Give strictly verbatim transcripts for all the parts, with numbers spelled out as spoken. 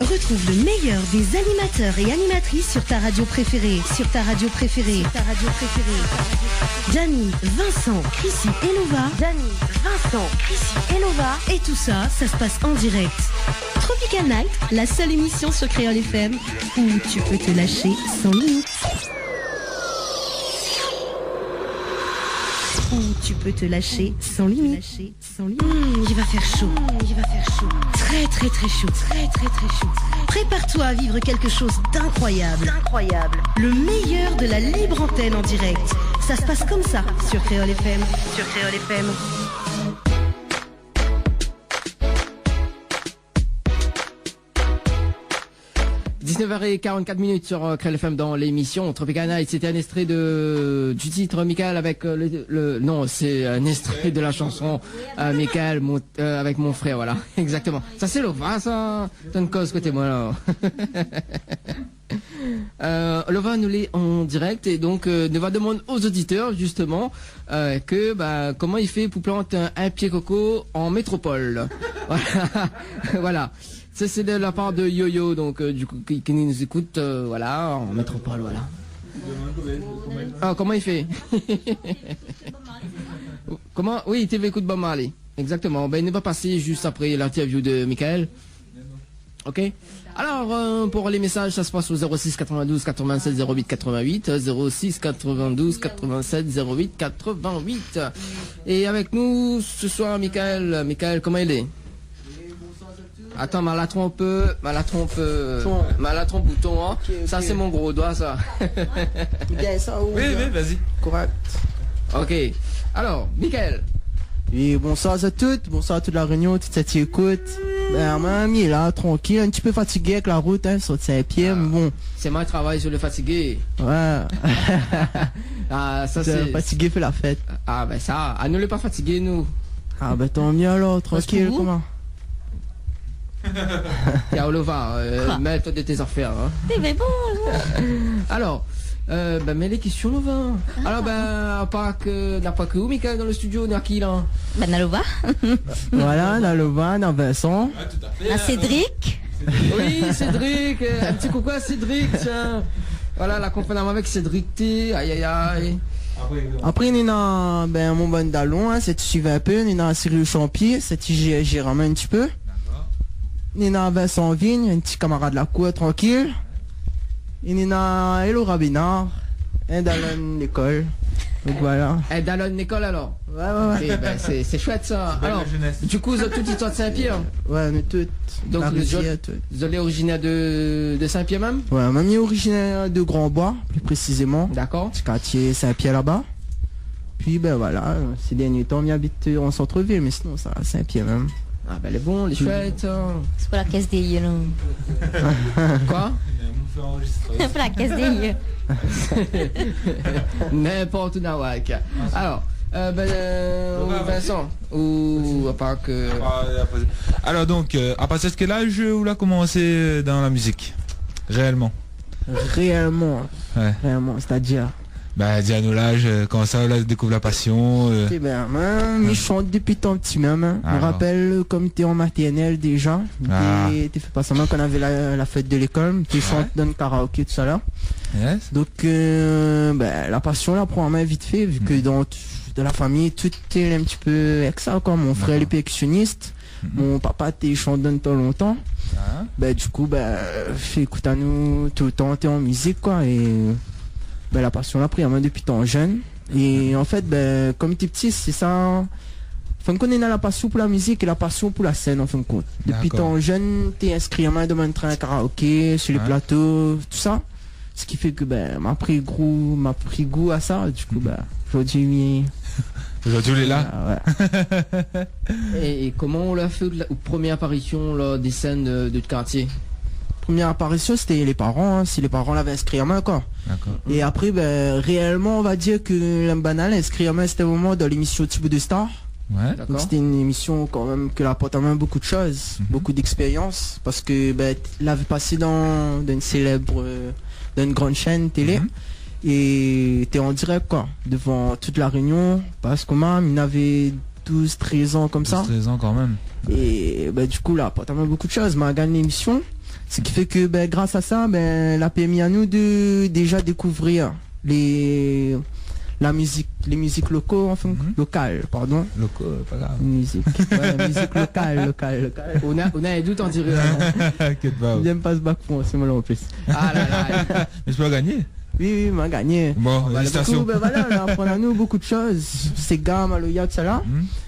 Retrouve le meilleur des animateurs et animatrices sur ta radio préférée. Sur ta radio préférée. Sur ta radio préférée. Dany, Vincent, Chrissy et Lova. Dany, Vincent, Chrissy et Lova. Et tout ça, ça se passe en direct. Tropical Night, la seule émission sur Kréol F M où tu peux te lâcher sans limite. Où tu peux te lâcher sans limite. Sans limite. Hmm, il va faire chaud. Hmm, il va faire chaud. Très, très, très chaud. Très, très, très chaud. Prépare-toi à vivre quelque chose d'incroyable. D'incroyable. Le meilleur de la libre antenne en direct. Ça se passe comme ça sur Kréol F M. Sur Kréol F M. Dix-neuf heures et quarante-quatre minutes sur, euh, Kréol F M dans l'émission Tropical Night. C'était un extrait de, du titre Michael avec, euh, le, le, non, c'est un extrait de la chanson, euh, Michael, mon, euh, avec mon frère, voilà, exactement. Sa sé Lova sa, tann koz koté moin la. Euh, Lova, nou lé an dirèk é donk, euh, nou va domann aux auditeurs, justement, euh, ke, ba, koman i fé pou plant in, in pié koko an métropol. Voilà. Voilà. Sa sé de la par de Yoyo, donk, euh, du kou, ki, ki nou ékout, euh, voilà, an métropol, voilà. Ah, koman i fé ? Koman ? Oui, té vé ékout Bob Marley. Exactement. Ben, nou va pasé just apré l'interview de Michael. OK ? Alors, euh, pour les messages, ça se passe au zéro six quatre-vingt-douze quatre-vingt-sept zéro huit quatre-vingt-huit, euh, zéro six quatre-vingt-douze quatre-vingt-sept zéro huit quatre-vingt-huit. Et avec nous ce soir, Michael. Michael, koman i lé ? Atann, ma la tronp, ma la tronp, ma la tronp bouton, hein. OK, sa, OK. Sé mon gro doi, sa. Michael, sa, ou... Oui, oui, vas-y. Correct. OK. Alors, Michael. Oui, bonsoir à toutes, bonsoir à toute La Réunion, tout sèt i ékout. Ben, moin, mi lé la, trankil, in ti pé fatigé avèk la rout, hein, sort Saint-Pierre, mé bon. Sé moin i travay sur le fatigé. Ouais. Ah, sa, sé fatigé fé la fèt. Ah, ben sa, anou lé pa fatigé, nou. Ah, ben, tan myé alor, trankil, koman ? Yaw, Lova, euh, mèt-toi de tes affaires, hein. Eh ben bon, bon. Alors, euh, ben, mé lé késtion, Lova. Ah. Alors, ben, à part que, na pa ke ou, Michael, dans le studio, na ki la ? Ben, na Lova. Voilà, na Lova, na Vincent. Ouais, tout à fait. Na Cédric. Oui, Cédric, euh, un petit coucou à Cédric, tiens. Voilà, la konpagn amoin avèk Cédric T, aïe, aïe, aïe. Apré, néna, ben, mon bann dalon, hein, sèt i suiv in pé, néna Cyril Champier, sèt i gé-, gèr amoin in ti pé. D'accord. Néna Vincent Vigne, in ti kamarad la kour, trankil. É néna Elora Bénard, in dalon lékol. Donk voilà. In dalon lékol, alor ? Ouais, ouais, ouais. OK, ben, sé, sé chouette, sa. Sé bèl, la jeunesse. Alors, du coup, zot tout i sort Saint-Pierre ? Ouais, nou tout. Donk, la rivière, tout. Zot lé originèr de, de Saint-Pierre mèm ? Ouais, moin mi lé originèr de Grand-Bois, plus précisément. D'accord. Ti kartié Saint-Pierre laba. Pi, ben voilà, euh, sé dèrnié tan, mi abit, euh, an centre-ville, mé sinon, sa, Saint-Pierre mèm. Ah, ben, lé bon, lé chouette, hein. Sé pou la kès dèrièr, non ? Quoi ? Pou la kès dèrièr. N'importe où, nawak. Alors, euh, ben, euh, Vincent, ou à part que... Alors donc, euh, à partir de quel âge ou la komansé, euh, dans la musique, réellement ? Réellement. Ouais. Réellement, c'est-à-dire ? Bah, di anou laz, euh, koman sa, la dékouv la passion, euh. Eh ben, moin, mi shant dopi tan pti mèm, hein. Mi rapèl, euh, kom té an maternèl déja, té, té fé pa sanblan kan navé la, la fèt de lékol, té shant dan karaoké, tousala. Yes. Donk, euh, ben, la passion la pran an min vit fé, vu ke dan, dan la fami, tout té in ti pé èk sa, koi. Mon frèr lé pèrkisionist. Mon papa té shant dan tan lontan. Ah. Ben, du coup, ben, fé ékout anou toultan, té an mizik, koi. É, ben, la passion la pri an min dopi tan jenn. É an fèt, ben, kom té pti, sé sa. Anfin de kont, néna la passion pou la mizik é la passion pou la sèn, anfin de kont. Dopi tan jenn, té inskri an min dan bann trin karaoké, sur les plateaux, tout ça. Ce qui fait que, ben, ma pri gou, ma pri gou a sa, du coup, ben, zordi, mi... Zordi ou lé la. Ah, ouais. É, é koman ou la fé la, out premièr aparision, la, dé sèn, euh, de kartié ? Premièr aparision, sété lé paran, hein, sé lé paran lavé inskri an min, koi. D'accord. É apré, ben, réèlman, on va dir ke la bann la inskri an min, sété vréman dan lémision Ti Bout de Star. Ouais. D'accord. Donk, sété in émision kan mèm ke la aport amoin bonpé de shoz, bonpé d'expérience, parske, ben, lavé pasé dan, dan in sélèb, euh, dan in gran shèn télé, é té an dirèk, koi, dovan tout La Rénion, parske moin, mi navé douz, trèz an konmsa. Douz, trèz an kan mèm. É, bin, du kou, la aport amoin bonpé de shoz. Ma gagn lémisyon. Sak i fé ke, bin, gras a sa, bin, la pèrmi anou de déza dékouvrir lé, la mizik, lé mizik loko, anfin, lokal, pardon. Loko, pa grav. Mizik. Ouais, mizik lokal, lokal, lokal. Ou na, ou na in dout, on diré, hein. Inkièt pa. J'aime pas ce bac français, moi, là, en plus. Ah là là. Mé ou la gagné. Oui, oui, ma gagné. Bon, félicitations. Bin, du kou, bin, voilà, la aprann anou bonpé de shoz. Séga, maloya, tousala.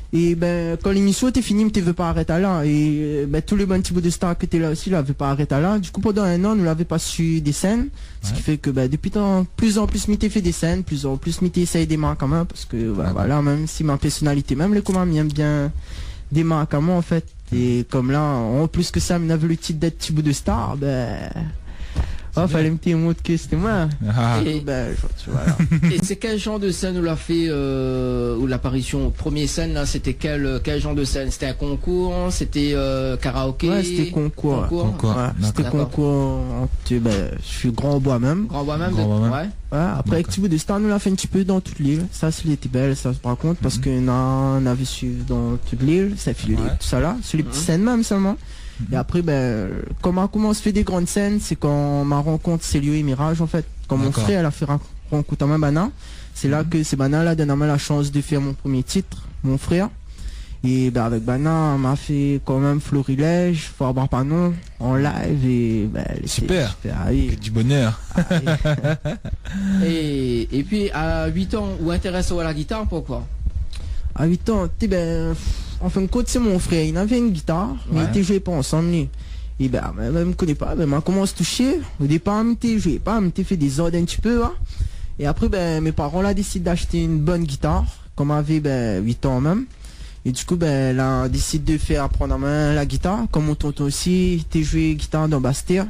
É bin, kan lémisyon té fini, mi té vé pa arèt ala. É, bin, tout lé bann ti bout de star ki té la osi, la vé pa arèt ala. Du kou, pandan in an, nou lavé pa su dé sèn. Sak i fé ke, bin, dopi tan, plis an plis, mi té fé dé sèn, plis an plis, mi té éséy démark amoin, parske, bin, voilà, mèm si ma pèrsonalité, mèm lé koman, mi èm bien démark amoin, an fèt. É konm la, an plis ke sa, mi navé le tit d'èt ti bout de star, bin, oh, falé mi té mont ke sété moin. Ah. É, bin, tu vois, là. É sé kèl janr de sèn ou la fé, euh, ou laparisyon, promié sèn la, sété kèl, kèl janr de sèn ? Sété in konkour, sété, euh, karaoké ? Ouais, sété konkour. Konkour. Konkour, ouais, sété konkour ant, bin, su Grand Bois mèm. Grand Bois mèm, Grand Bois mèm. Ouais. Ouais, apré, avèk ti bout de star, nou la fé in ti pé dan tout lil. Sa, sé, lété bèl, sa, par kont, parske na, navé suiv dan tout lil, Saint-Philippe, tousala. Sé lé ti sèn mèm sèlman. É apré, bin, kan ma komans fé dé grann sèn, sé kan ma rankont Célio é Mirage, an fèt. Kan mon frèr la fé ra-, rankont amoin banna, sé la ke sé banna la donn amoin la shans de fé mon promié tit, mon frèr. É, bin, avèk banna, ma fé kan mèm Florilège, Fort Bras-Panon, an live, é, bin, lété super. Ah oui. Que du bonheur. Ah oui. É, épi, a uit an, ou intérès aou a la gitar, poukosa ? A uit an, té, bin, an fin de kont, sé mon frèr, li navé in gitar, mé li té zoué pa ansanm, li. É bin, bin, bin, mi koné pa, bin, ma komans toushé. O dépar, mi té zoué pa, mi té fé dézord in ti pé, hein. É apré, bin, mé paran la désid ashté in bone gitar, kan mavé, bin, uit an mèm. É du kou, bin, la désid de fé aprann amoin la gitar, konm mon tonton osi, li té zoué gitar dan Bastèr.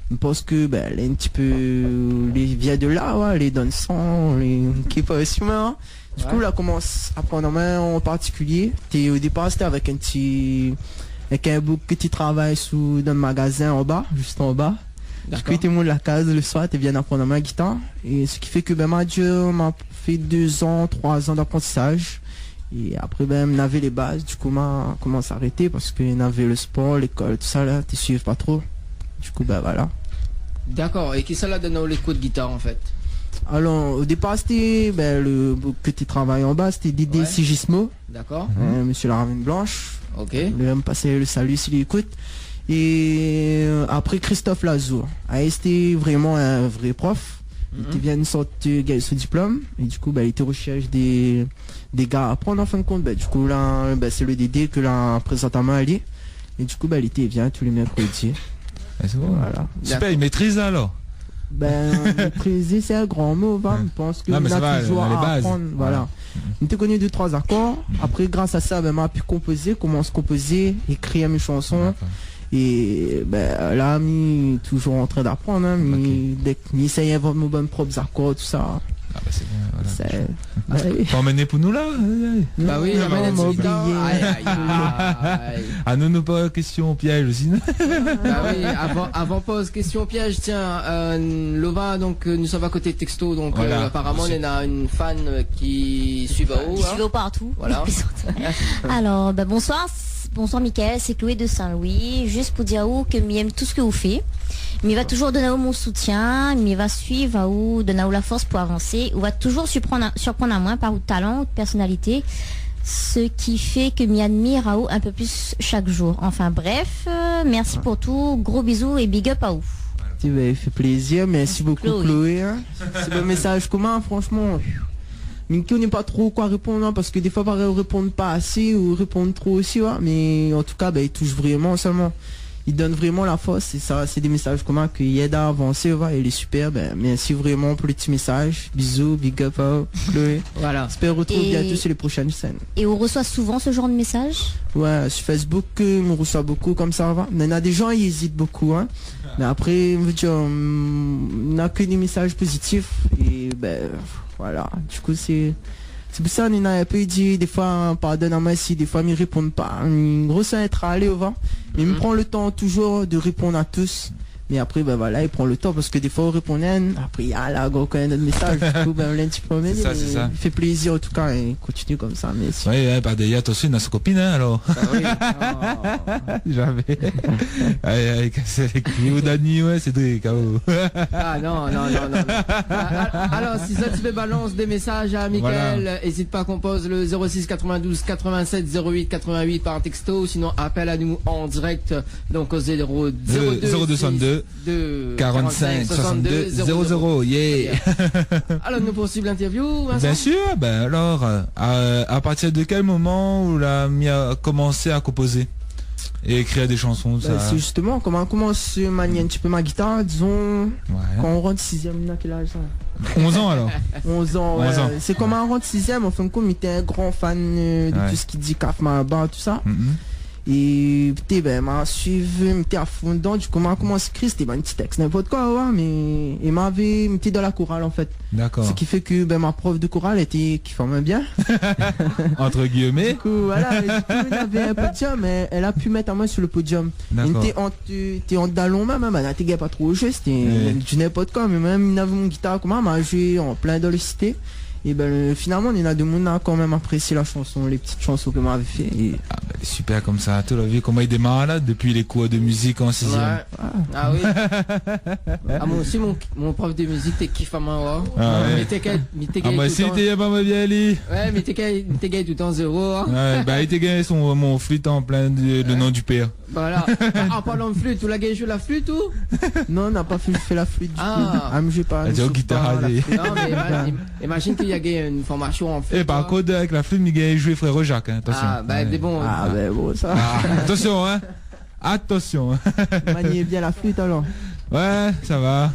Mi pans ke, bin, lé in ti pé, li vien de la, ouais, lé dan le san, lé, ki pa osi, hein. Du kou, la komans aprann amoin an partikilié. Té, o dépar, sété avèk in ti, avèk in boug ke té travay sou, dan le magazin anba, zis anba. Dakor. Du kou, té mont la kaz le soir, té vien aprann amoin gitar. É sak i fé ke, bin, ma dir, ma fé dé zan, troi zan d'aprantisaz. É apré, bin, navé lé baz, du kou, ma komans arété parske navé le spor, lékol, tousala, té suiv pa tro. Du kou, bin, voilà. Dakor. É kisa la donn aou le kou de gitar, an fèt ? Alor, o dépar, sété, bin, le boug ke té travay anba, sété Dédé Sigismo. Dakor. Euh, mésyé Laravine Blanche. Ok. Li, mi pas le sali si li ékout. É, euh, apré, Christophe Lazour. Ah, sété vréman in vré prof. Li té vien sort, euh, gingn son diplom. É du kou, bin, li té rosèrsh dé, dé gars aprann, an fin de kont. Bin, du kou, la, bin, sé le Dédé ke la prézant amoin ali. É du kou, bin, li té vien tou lé mèrkrédi. Ah, sé bon. Voilà. Super, li métriz, la, alor ? Bin, métrizé, sé in gran mo, va. Ouais. Mi pans ke non, mé sa va, touzour na lé baz. Aprann, voilà. Ouais. Mi té koné dé, troi akor. Apré, gras a sa, bin, ma pu konpozé, komans konpozé, ékrir mé shanson. Dakor. É, bin, la, mi touzour antrin d'aprann, hein, mi, dèk mi éséy invant mon bann prop akor, tousala. Ah, bah, sé bien, voilà. Sa, bah oui. Fo amenn pou nou, la ? Ba oui, non, amenn in ti gitar. Aïe, aïe, aïe. Ah, nou, nou pa késtion pièz osi. Ba oui, avan, avan poz késtion pièz, tiens, euh, Lova, donk, euh, nou sava koté texto, donk, voilà, euh, aparaman, osi, néna in fan, euh, ki suiv aou, hein. Ki suiv aou partou. Voilà. Alor, ba, bonsoir, s-, bonsoir, Michael, sé Chloé de Saint-Louis. Zis pou dir aou ke mi èm tout sak ou fé. Mi va touzour donn aou mon soutien, mi va suiv aou, donn aou la fors pou avansé. Ou va touzour surprann a-, surprann amoin par out talan, out pèrsonalité, sak i fé ke mi admir aou in pé plis shak zour. Anfin bref, euh, mèrsi pou tou, gro bizou é big up aou. Ti, bin, i fé plézir, mèrsi bokou, Chloé, hein. Sé bon mésaz koman, fransman. Mé mi koné pa tro koi réponn, hein, parske défoi, parèy, ou réponn pa asé, ou réponn tro osi, ouais. Mé an tou ka, bin, i toush vréman sèlman. I donn vréman la fors, é sa, sé dé mésaz koman ki èd a avansé, ouais, é lé super. Bin, mèrsi vréman pou le ti mésaz. Bizou, big up, hein, Chloé. Voilà. J'espère retrouver bientôt sur les prochaines scènes. É ou resoi souvan se janr de mésaz ? Ouais, sur Facebook, euh, mi resoi bokou konmsa, va. Néna dé jan i ézit bokou, hein. Mé apré, mi vé dir, hum, na ke dé mésaz pozitif. É, bin, voilà. Du kou, sé, sé pou sa, néna in pé, i di, défoi, pardonn amoin si défoi, mi réponn pa. Mi resoi in tralé, va. Mé mi pran le tan touzour de réponn a tous. Mé apré, bin voilà, i pran le tan, parske défoi, ou réponn, apré, ah, la, ou gingn in not mésaz. Du kou, bin, ou lé in ti pé anmèrdé, mé i fé plézir, an tou ka, é kontinié konmsa, mé si. Sé sa, sé sa. Ouais, ouais, par dèrièr, atansion, na son kopine, hein, alor. Ah oui, non. Zamé. Ay, ay, kasé lé kui, ou Dani, ouais, Cédric, ah, oh. Ah, non, non, non, non, non. Ah, ah, alor, si zot i vé balans dé mésaz a Michael, ézit pa, konpoz le zéro six quatre-vingt-douze quatre-vingt-sept zéro huit quatre-vingt-huit par texto, sinon apèl anou an dirèk, donk o zéro, zéro deux soixante-deux quarante-cinq soixante-deux zéro zéro. Yeah. Très bien. Alor, nou poursuiv l'interview, Vincent ? Bien sûr, bin alor, euh, à, à partir de quel moment ou la mi a commencé à composer et écrire des chansons, tout ça ? Bin, sé zistoman, koman, koman sé manié in ti pé ma gitar, dizon, kan ou rant sizièm, na kèl az sa ? Onze ans, alors. Onze ans, ouais. Onze ans. Sé koman ou rant sizièm, an fin de kont, mi té in gran fan, euh, de tout sak i di Kaf Malbar, tout sa. Mhm. É, té, bin, ma suiv, mi té a fon dedan, du kou, ma komans ékri, té, bin, ti tèks, ninport koi, ouais, mé, é mavé, mi té dan la koral, an fèt. D'accord. Sak i fé ke, bin, ma prof de koral, èl té kif amoin bien. Entre guillemets. Du kou, voilà, mé du kou, navé in podium, mé èl la pu mèt amoin su le podium. D'accord. Té ant, té ant dalon mèm, mèm, la té gingn pa tro zoué, té du ninport koi, mé mèm, navé mon gitar, koman, ma zoué an plin dan le sité. É bin, finalman, néna demoun la kan mèm aprésié la shanson, lé ti shanson ke ma lavé fé, é... Ah, bin, super konmsa. Tout la vi, koman i démar la, dopi lé kour de mizik an sizièm. Ouais. Ah oui. Ah, moin osi, mon, mon prof de mizik té kif amoin, ouais. Ah ouais. Mé té gingn, mé té gingn toultan. Ah, moin osi, té gingn pa moin bien li. Ouais, mé té gingn, té gingn toultan zéro, hein. Ouais, bin, li té gingn son, mon flit an plin de, le nom du père. Voilà. An parlan de flit, ou la gingn zoué la flit, ou ? Non, na pa fé, fé la flit du tou. Ah. Ah, mi zoué pa, mi zoué pa la flit. Ah, té o gitar, alé. Non, mé ima-, im-, imazine ke la gingn in formasion an flit, hein. É par kont, avèk la flit, mi gingn zoué Frère Jacques, hein, atansion. Ah, bin, ouais. Sé bon. Ah, bin, bon, sa. Ah, atansion, hein. Atansion. Manié bien la flit, alor. Ouais, sa va.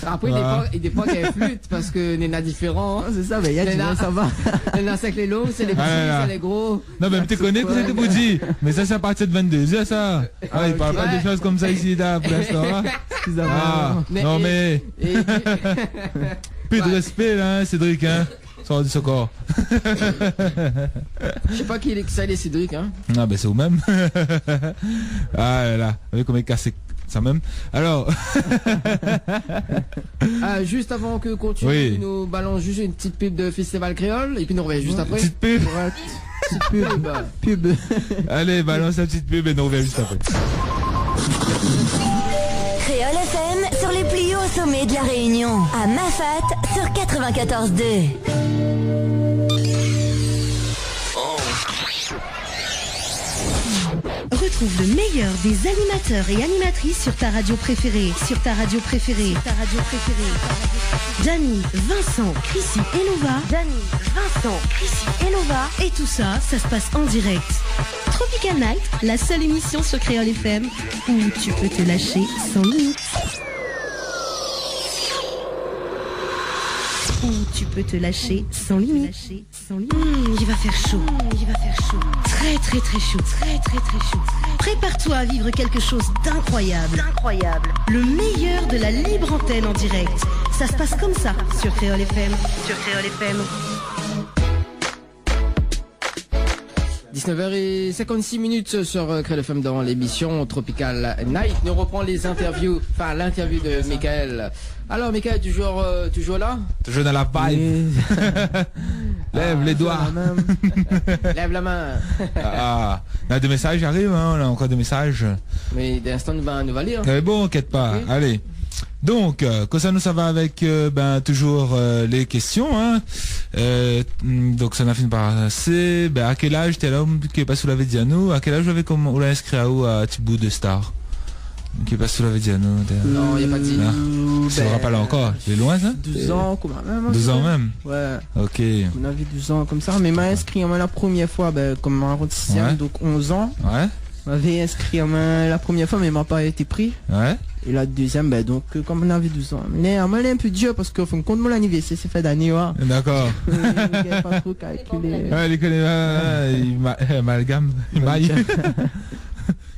Apré, i dépan, i dépan kèl flit, parske néna diféran, hein. Ah, sé sa, mé néna, sa va. Néna sak lé long, sé lé pti, sa lé gro. Ah là là. Non, mé mi té koné kosa té pou di. Mé sa, sé a partir de vingt-deux heures, sa. Ah, i parl pa de shoz konmsa isi, la, pou linstan, hein. Excusez-moi. Ah, non, mé, pi de respé, la, hein, Cédric, hein. Sort de son kor. Mi koné pa kisa lé Cédric, hein. Ah, bin, sé ou mèm. Ah là là. Ou la vi koman i kas sa mèm. Alor. Ah, zis avan ke ou kontinié, oui, nou balans zis in ti pub de Festival Kréol, épi nou rovien zis apré. Ti pub. Ouais. Ti pub. Pub. Allez, balance la petite pub et nous revenons juste après. Kréol F M sur les plus hauts sommets de La Réunion, à Mafate sur quatre-vingt-quatorze deux. Retrouve le meilleur des animateurs et animatrices sur ta radio préférée, sur ta radio préférée, sur ta radio préférée. Dany, Vincent, Chrissy et Lova. Dany, Vincent, Chrissy et Lova. Et tout ça, ça se passe en direct. Tropical Night, la seule émission sur Kréol F M où tu peux te lâcher sans limite. Où tu peux te lâcher sans limite. Sans limite. Hmm, il va faire chaud. Hmm, il va faire chaud. Très, très, très chaud. Très, très, très chaud. Prépare-toi à vivre quelque chose d'incroyable. D'incroyable. Le meilleur de la libre antenne en direct. Ça se passe comme ça sur Kréol F M. Sur Kréol F M. Dix-neuf heures et cinquante-six minutes sur, euh, Kréol F M dans l'émission Tropical Night. Nous reprenons les interviews, enfin l'interview de Michael. Alors, Michael, toujours, euh, toujours là ? Toujours dans la vibe. Oui. Lève les doigts. Ah, la min. Lève la main. Ah, ah. Na dé mésaz i ariv, hein, na ankor dé mésaz. Mé dan in instan, nou va, nou va lir. Eh bon, inkièt pa. Ok. Allez. Donk, euh, kosa nou sava avèk, euh, bin, toujours, euh, les questions, hein. Euh, mm, donk, sa na fini par sé, bin, à quel âge t'es l'homme qui est pas sous la vie de Dianou, à quel âge ou lavé koman-, ou la inskri aou a Ti Bout de Star ? Ki pass sou la vi di anou, té. Non, li la pa di. Ah. Bin, sa va pa la ankor. Lé loin, sa ? Douz an, koman mèm, hein, douz an mèm ? Ouais. Ok. Mon avi, douz an, konmsa. Mé ma inskri amoin la promièr foi, bin, kom ma rant sizièm, donk onz an. Ouais. Mavé inskri amoin la promièr foi, mé ma pa été pri. Ouais. É la dézièm, bin, donk, euh, kom mon avi douz an. Mé amoin, lé in pé dir, parske, an fin de kont, mon anivèrsèr, sé fin d'ané, ouais. Dakor. Euh, mi gingn pa tro kalkilé. Ouais, li koné, ouais, ouais, li ma-, amalgam, li may.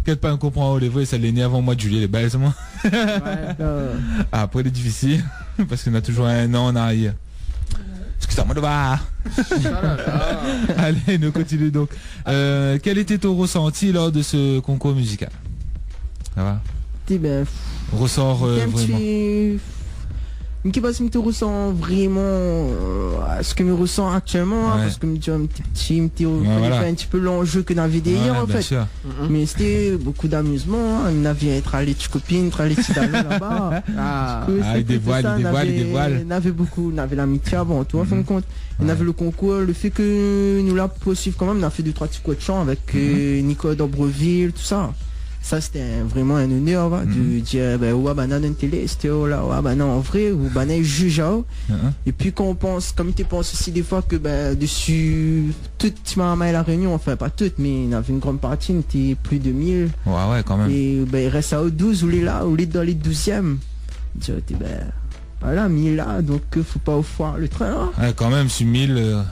Inkièt pa, nou konpran, lé vré, sa lé né avan moi de juillet, lé bèl, sé moin. Ouais, dakor. Apré, lé difisil, parske na toujour in an an arièr. Excusez-moi de voir. Oh là là. Allez, nous continuons donc. Euh, quel était ton ressenti lors de ce concours musical ? Ça va ? Té, ben, pff, resor, euh, té in ti vréman. Mé ki pas, mi té resan vréman, euh, sak mi resan aktièlman, hein, ouais, parske mi té, mi té pti, mi té, ouais, voilà, fé in ti pé lanzé ke navé dèrièr, ouais, an fèt. Bien sûr. Mé sété bonpé d'amizman, hein. Navé, té alé ti kopine, té alé ti dalon laba. Ah. Dikou, ah, li dévoil, li dévoil, li dévoil. Navé bonpé, navé lamitié avan tou, an fin de kont. Navé le konkour, le fé ke nou la poursuiv kan mèm, nou la fé dé troi ti kour de shan avèk, euh, Nico Dobreville, tousa. Sa, sété in, vréman in onèr, va, de dir, ben, oua, banna dann télé, sété, oh la, oua, banna an vré, ou banna i jij aou. Épi kan ou pans, kom té pans osi défoi ke, ben, dési tout ti marmay La Rényon, anfin, pa tout, mé navé in gran parti, nou té plis de mil. Ouais, ouais, kan mèm. É, ben, i rès aou douz, ou lé la, ou lé dan lé douzièm. Di, té, ben, voilà, mi lé la, donk, euh, fo pa ou foir le trin, hein. Ouais, kan mèm, si mil, euh,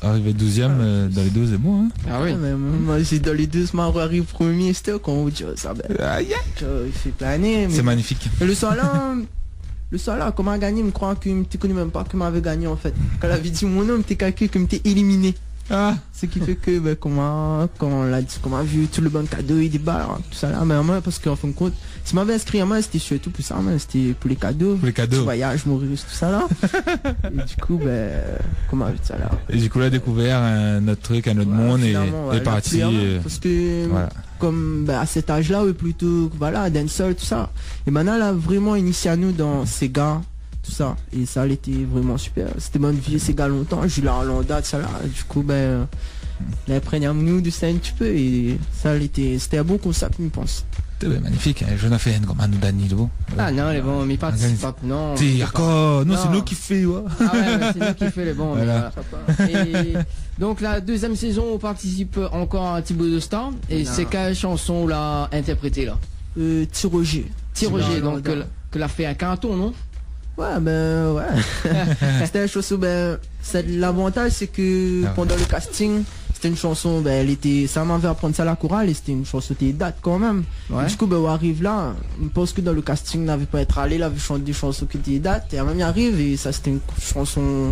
arivé douzièm, euh, dan lé douz, sé bon, hein. Ah oui. Ah, mé moin, moin, si dan lé douz, moin ariv promié, sété kan ou di sa, ben, aïe, aïe, i fé plané, mé sé magnifik. É le soir-la, le soir-la, kan ma gagné, mi kroi ke mi té koné mèm pa ke ma gagné, an fèt. Kan la vi di mon non, mi té kalkil ke mi té éliminé. Ah. Sak i fé ke, ben, kan ma, kan la di, kan ma vi tout le bann kado i débar, hein, tousa la, mé moin, parske an fin de kont, si ma lavé inskri amoin, sété sirtou pou sa, mé sété pou lé kado. Pou lé kado. Ti voyaz Maurice, tousa la. É dikou, ben, koman dir sa la ? É dikou, la dékouvèr in not truk, in not monn, é, finaman, é la parti, pli, euh, parske, voilà, kom, ben, a sèt az-la, ou lé plito, voilà, dancehall, tousa. É banna la vréman inisié anou dan séga, tousa. É sa, lété vréman super. Sété bann vié séga lontan, Jules Arlanda, tousa la. Dikou, ben, la aprann anou de sa in ti pé, é sa, lété, sété in bon konsept, mi pans. Té, ben, magnifik, hein. Jonathan, koman nou, Dani, lé bon ? Ah non, lé bon, mi partisip pa, non. Té, dakor, non, sé nou ki fé, ouais. Ah ouais, ouais, sé nou ki fé, lé bon, mé voilà. É donk, la dézièm sézon, ou partisip ankor a Ti Bout de Star, é sé kèl shanson ou la intèrprété, la ? Euh, Ti Roger. Ti Roger, donk, ke la, ke la fé in karton, non ? Ouais, ben, ouais. Sété in shanson, ben, sé, lavantaz, sé ke pandan le casting, sété in shanson, ben, lété, sa, ma lavé aprann sa la koral, é sété in shanson té i dat kan mèm. Ouais. É dikou, ben, ou ariv la, mi pans ke dan le casting, navé pa èt alé, lavé shant dé shanson ki té i dat, é mèm i ariv, é sa, sété in shanson,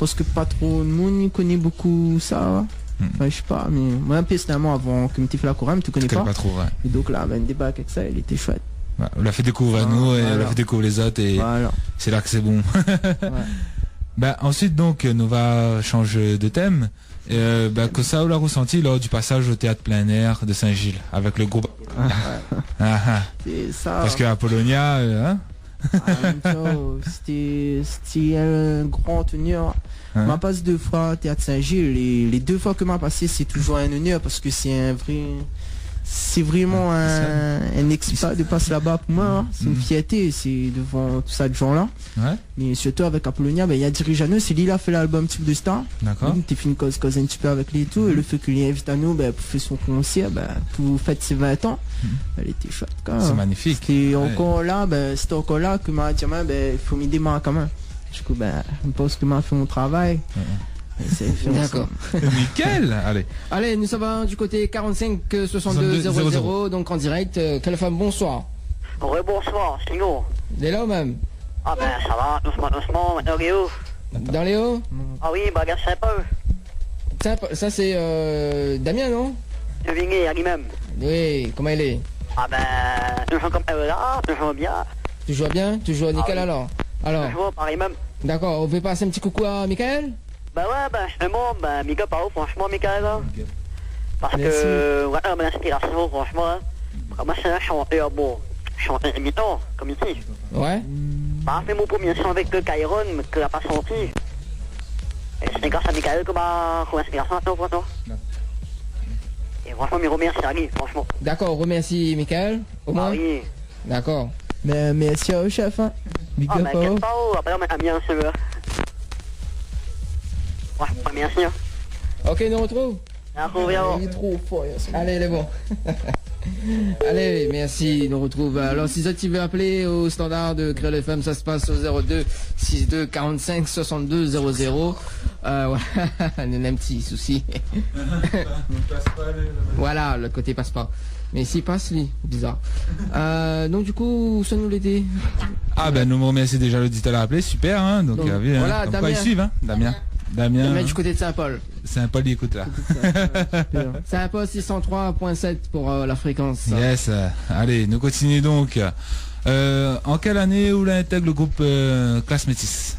parske pa tro moun i koné bonpé sa, ouais. Anfin, mi sé pa, mé moin, pèrsonèlman, avan ke mi té fé la koral, mi té koné pa. Té koné pa tro, ouais. É donk la, ben, débark avèk sa, lété shouèt. Ouais, ou la fé dékouv anou, é ou la fé dékouv lézot, é sé la ke sé bon. Ouais. Ben, ansuit, donk, nou va shanj de tèm. Euh, ben, kosa ou la resanti lor du pasaz o téat plein air de Saint-Gilles avèk le group Apolonia ? Ah, ah. Sé sa. Parske Apolonia, euh, hein ? Ah, mé tchao, sété, sété in gran onèr. Hein ? Ma pas dé foi téat Saint-Gilles, é lé dé foi ke ma pasé, sé toujour in onèr parske sé in vré, sé vréman in, in éksploi de pas laba pou moin, hein. Sé in fièrté, sé dovan tout sa de jan la. Ouais. Mé sirtou avèk Apolonia, ben, i a Diriz Anou, sé li la fé lalbom Ti Bout de Star. Dakor. Donk té fine koz, koz in ti pé avèk li é tou, é le fé ke li invit anou, ben, pou fé son konsèr, ben, pou fèt sé vin an, ben, lété shouèt, koi. Sé magnifik. Sété ankor la, ben, sété ankor la ke ma di, ben, i fo mi démar kan mèm. Dikou, ben, mi pans ke ma fé mon travay. Dakor. Michael, alé. Alé, nou sava du koté quarante-cinq soixante-deux zéro zéro, donk an dirèk. Euh, Kréol F M, bonsoir. Rebonsoir, Sino. Lé la ou mèm ? Ah ben, sa va, dousman, dousman, mintnan, Léo. Dan lé o ? Ah oui, bagay sinpa. Sa, sa sé, euh, Damien, non ? Deviné, ali mèm. Oui, koman i lé ? Ah ben, toujour konmsa, la, toujour bien. Toujour bien, toujour nikel, alor. Ah oui. Alor. Toujour parèy mèm. Dakor, ou vé pas in ti koukou a Michael ? Ben ouais, ben, zistoman, ben, big up aou, franshman, Michael, hein. Parske, euh, voilà, mon inspirasion, franshman, hein. Vréman, sé in shantèr, bon, shantèr imitan, kom i di. Ouais. Ma fé mon promié son avèk, euh, Kairon, ke la pa sorti. É sé gras a Michael ke ma trouv inspirasion, atann, franshman. É franshman, mi remèrsi ali, franshman. Dakor, ou remèrsi Michael, omoin. Ah oui. Dakor. Mé, mèrsi aou, shèf, hein. Big up aou. Ah, mé inkièt pa, oh, apré, mi mèt Damien, si ou vé. Ouais, mèrsi, hein. Ok, nou artrouv. Artrouv, hein. Li lé tro for, hein. Alé, lé bon. Alé, mèrsi, nou artrouv. Alor, si zot i vé apèl o standar de Kréol F M, sa i pas o zéro deux six deux quarante-cinq soixante-deux zéro zéro. Euh, ouais. Nou néna in ti sousi. Voilà, lot koté i pas pa. Mé si i pas, li, bizar. Euh, donk, du kou, sa nou lété. Ah, ben, nou remèrsi déja loditèr la apèl, super, hein. Donk, euh, voilà, konm koi, Damien. I suiv, hein, Damien. Damien. Damien du koté de Saint-Paul. Sé in pol li ékout la. Sé in pol six cent trois point sept pou, euh, la frékans. Yes, euh, alé, nou kontinié donk. Euh, an kèl ané ou la intèg le group, euh, Klass Métis ?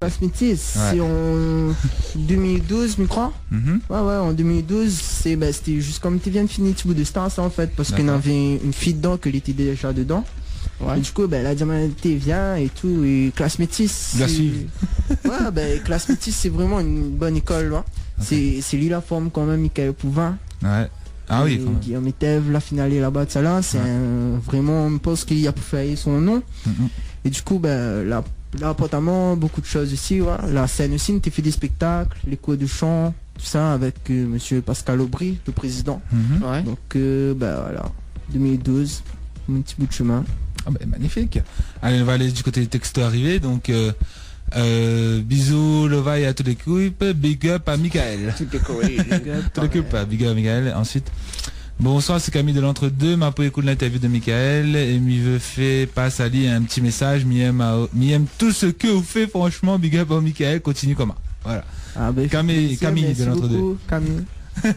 Klass Métis, sé an deux mille douze, mi kroi. Ouais, ouais, an deux mille douze, sé, ben, sété jis kom té vien fini Ti bout de star, sa, an fèt, parske navé in fi dedan ke li lété déza dedan. É du kou, ben, la di amoin, té vien é tou, é Klass Métis, sé, ouais, ben, Klass Métis, sé vréman in bone ékol, hein. Sé, sé li la form kan mèm Michael Pouvin. Ah oui, kan mèm. Guillaume Etève, la finalé laba, sa la, sé in, vréman, mi pans ke li la pou fé son non. É du kou, ben, la, la aport amoin bonpé de shoz osi, ouais. La sèn osi, nou té fé dé spéktak, lé kour de shan, tousa, avèk, euh, mésyé Pascal Aubry, le prézidan. Donk, euh, ben, voilà, deux mille douze, in ti bout de shomin. Ah ben, magnifik. Alé, nou va alé du koté dé texto arivé. Donk, euh, euh, bizou, love à tout lékip, big up à Michael. Tout lékip, big up à Michael. Ensuite, bonsoir, sé Camille de l'Entre-Deux. Ma pou ékout l'interview de Michael é mi vé fé pas ali in ti mésaz. Mi èm a-, mi èm tout sak ou fé, franchement, big up à Michael, kontinié konmsa. Voilà. Ah ben, Camille, merci, Camille de l'Entre-Deux. Merci beaucoup, Camille.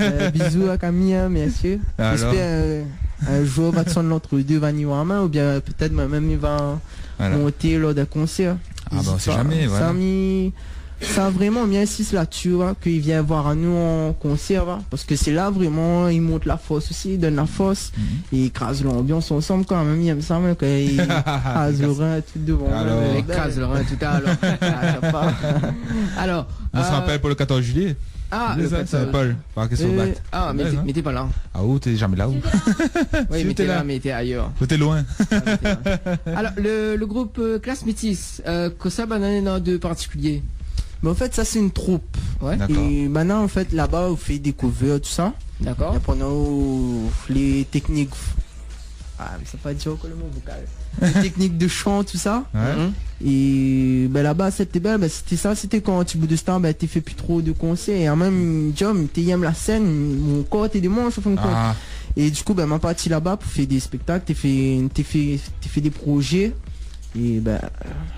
Euh, bisous à Camille, hein, merci. Alors ? J'espère, euh, un jour, va descendre l'Entre-Deux, va ni voir, hein, ou bien peut-être moi-même, il va monter lors d'un concert. Ah ben, on sait jamais, voilà. Sa, mi, sa vréman, mi insist la-dsi, hein, k'i vien voir anou an konsèr, hein, parske sé la vréman, i mont la fors osi, i donn la fors, i kraz lanbians ansanm kan mèm, mi èm sa, moin, kan i kraz le rin, tout devan. Alors ? Lé kraz le rin, tout alor. Ah, sa pa. On se rappelle pour le quatorze juillet. Ah, le quatorze. Sé Paul, par késtyon de dat. Ah, mé té, mé té pa la. Ah, ou té zamé la, ou ? Oui, mé té la, mé té ayèr. Ou té loin. Alor, le, le group, euh, Klass Métis, euh, kosa banna néna de partikilié ? Mé an fèt, sa sé in troup. Ouais. D'accord. É banna, an fèt, laba, ou fé dé cover, tousa. D'accord. É apré, nou, lé téknik, ah, mé sa pa dir ankor le mo vokal. Lé téknik de shan, tousa. Ouais. É, ben, laba, sété, ben, ben, sété sa, sété kan Ti bout de star, ben, té fé pi tro de konsèr. É an mèm tan, té èm la sèn, mon kor té démanz, an fin de kont. Ah. É du kou, ben, ma parti laba pou fé dé spéktak, té fé, té fé, té fé dé projé. É, ben,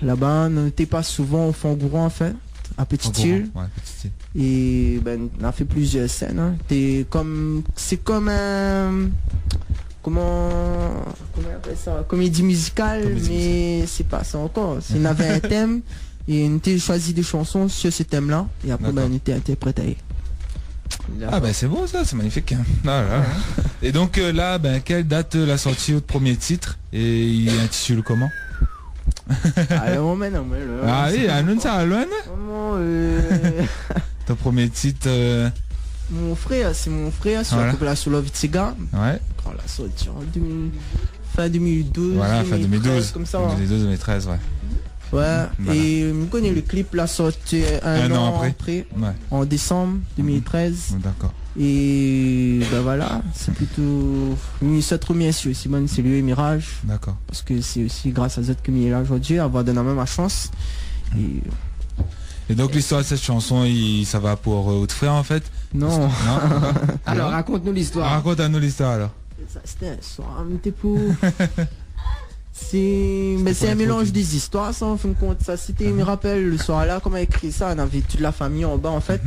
laba, nou té pas souvan o Fangouran, an fèt, a Petit-Île. Fangouran, ouais, Petit-Île. É, ben, nou la fé plizièr sèn, hein. Té kom, sé kom in, koman, koman i apèl sa ? Komédi mizikal, mé sé pa sa ankor. Sé, navé in tèm, é nou té shoizi dé shanson sur ce thème-là, é apré, ben, nou té intèrprèt ali. D'accord. Ah ben, c'est beau ça, c'est magnifique. Ah là là. É donk, euh, la, ben, kèl dat, euh, la sorti out promié tit é li intitul koman ? Ah, la, ou amenn amoin la. Ah oui, anonn sa, Alon. Koman, euh, ton promié tit, euh, Mon frèr, sé Mon frèr, sur la konpilasion Love Tiga. Ouais. Kan la sorti an deux mille, fin deux mille douze, voilà, fin deux mille douze, deux mille treize, konmsa, ouais. Deux mille douze, deux mille treize, ouais. Ouais, voilà. É mi koné le clip la sorti, euh, in an apré, an désanm deux mille treize. D'accord. É ben voilà, sé plito, mi sa remèrsi osi bann Célio é Mirage. D'accord. Parske sé osi gras a zot ke mi lé la zordi, avoir donn amoin ma shans. É donk, listoir de sèt shanson, i, sa va pou, euh, out frèr, an fèt ? Non. Non ? Alor, rakont anou listoir. Rakont anou listoir, alor. Sa, sété in soir, mi té pou, sé, mé sé in mélanz dé zistoir, sa, an fin de kont. Sa, sété, mi rapèl, le soir la, kan ma ékri sa, navé tout la fami anba, an fèt.